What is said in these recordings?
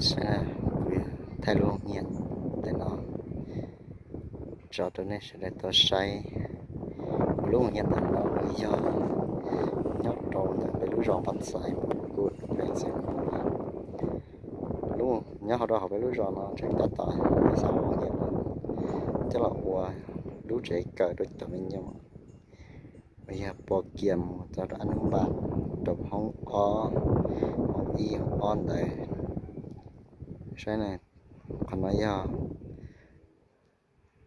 Saib, kuv thaij lub looj hiab ntawm no tso rau nej sawv daws tau saib. Kuv lub looj hiab ntawm no yog nyob rau ntawm peb lub zos Npab Xais, kuv lub nyob hauv rau hauv peb lub zos no tseem tab tom xa looj hiab coj los ua lub tsev kawm rau cov me nyuam uas yog pua kiag mus txog rau ab nub npab, rau hoob ob, hoob ib hoob ob ntawd. Saib, qhov no yog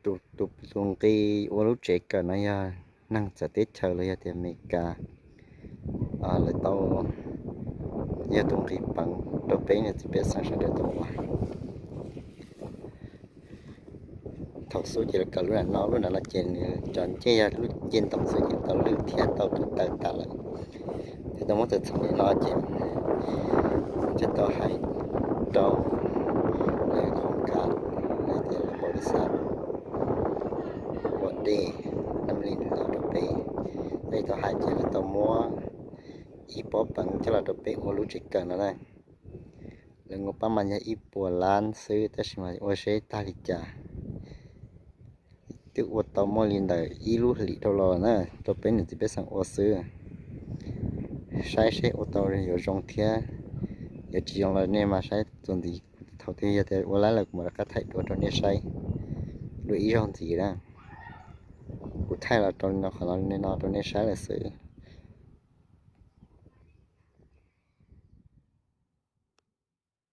tus, tus nqi ua lub tsev kawm no yog neeg txawv teb chaws los yog tias Amelikas lawv tau, yog tus nqi peev rau peb niam txiv pej xeem sawv daws tau ua. Thaum xub ces lawv kawm lub nram no, lub nram no ces nws cov ncej yog lub ncej ntoos xwb ces tau lwj thiab tau tus taw tas lawm. Ces tau muab txawm txheej li no ces thiaj tau hais rau lawv khoom kas, lawv tias lawv npaum li xav ua dej nam li no rau peb. Thiaj tau hais ces lawv tau muab ib pob peev coj los rau peb ua lub tsev kawm no na. Lawv nqa pab mas yog ib puas lab xwb tab sis mas ua seb tag li cas. Twb ua tau muaj li ntawm ib lub hlis dhau los na, rau peb niam txiv pej xeem ua xwb. Saib seb ua tau yuav zoo thiab, yuav tsis zoo los nej mas saib txuas ntxiv. Thaum twg yog tias ua lab lawm kuv mam rov qab thaij dua rau nej saib dua ib zaug ntxiv na. Kuv thaij los rau li no, qhov no li no rau nej saib lawm xwb.